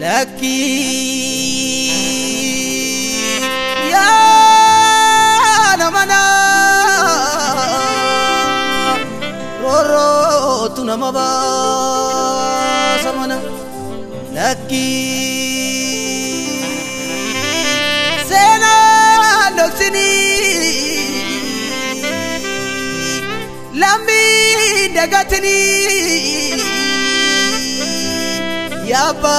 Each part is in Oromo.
Laki ya namana roro tu nama samana laki sena doksini lammi dagatini ya ba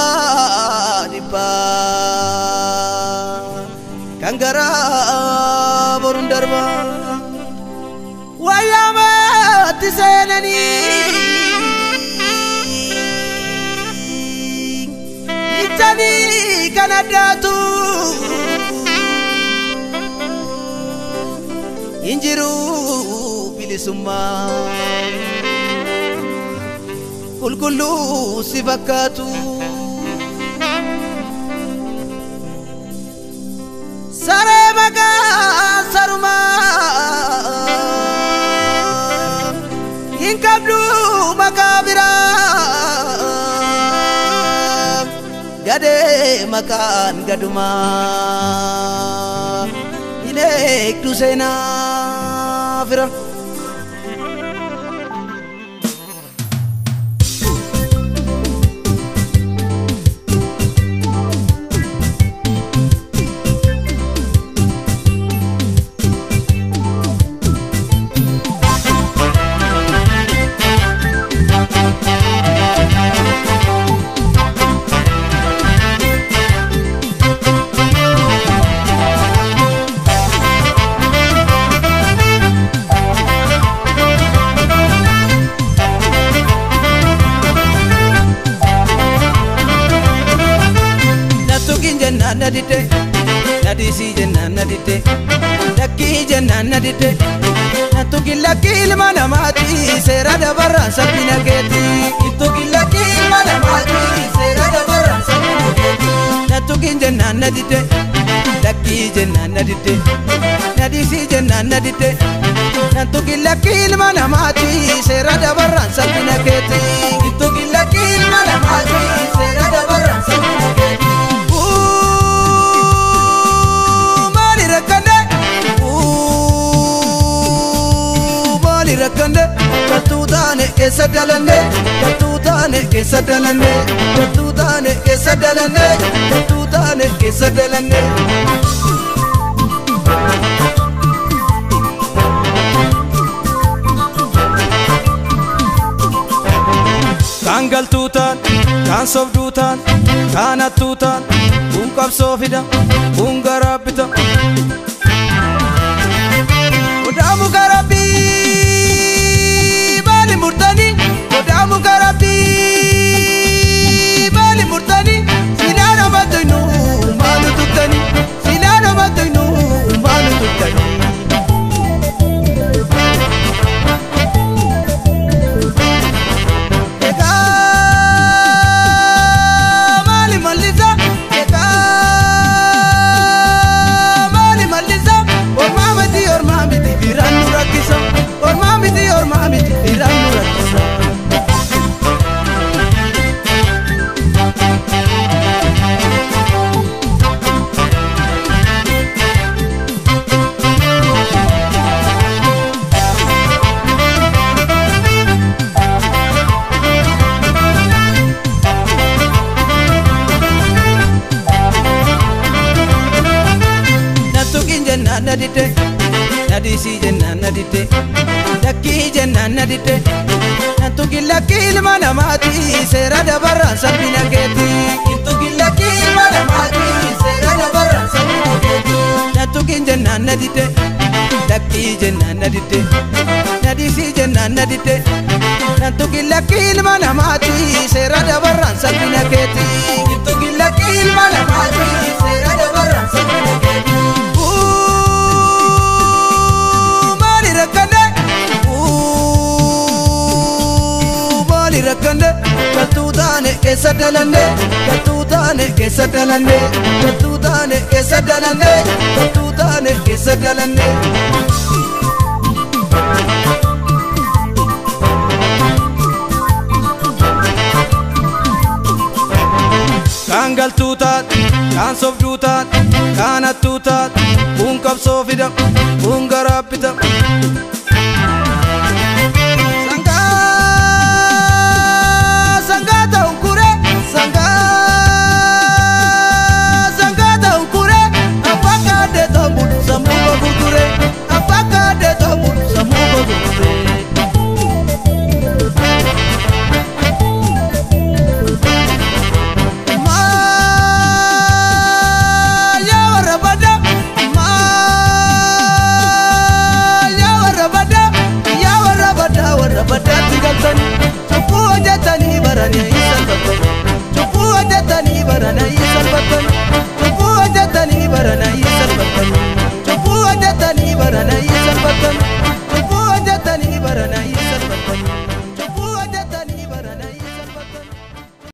kangara borun darba wayama tisenani itani kanadatu injiru bilisumma kulkullu sifakatu sare maga saruma hinkabdu makabira gade makan gaduma ilek dusena fira. Nadite nadisi jenna nadite lakki jenna nadite natuki lakki ilma namati sera dabarra sabina keti ituki lakki ilma namati sera dabarra sabina keti natuki jenna nadite lakki jenna nadite nadisi jenna nadite natuki lakki ilma namati sera dabarra sabina keti ituki lakki ilma namati sera dabarra sabina keti. Katutane keessa dalane katutane keessa dalane katutane keessa dalane katutane keessa dalane. Kan galtuutaan kan sobduutaan kan hattuutaan kun qabsoo fida kun garaa bita. Odaamu garabbii maali murtanii odaamu garabbii maali murtanii silaan abataynu maalu tuttanii silaan abataynu maalu tuttanii. Nadite nadisi jenna nadite lakki jenna nadite natuki lakki ilma namati sera dabarra sabina keti ituki lakki ilma namati sera dabarra sabina keti natuki jenna nadite lakki jenna nadite nadisi jenna nadite natuki lakki ilma namati sera dabarra sabina keti ituki lakki ilma namati sera dabarra sabina keti. Maali rakkande katutane keessa dalane katutane. Taane keessa dhalanne, galtuu taane keessa dhalanne, galtuu taane keessa dhalanne. Kaan galtuu taate, kaan sobduu taate, kaan hattuu taate, kun qabsoo fida, kun garaa bita. Sangaa sangaa ta'u kure, sangaa sangaa ta'u kure, abbaa kaadde ta'u sammuu gurgure, abbaa kaadde ta'u sammuu gurgure. Maal yaa warra badda, maal yaa warra badda, yaa warra badda warra baddaatti galtanii, cubbuu hojjetanii baranii salphatanii, cubbuu hojjetanii baranii salphatanii.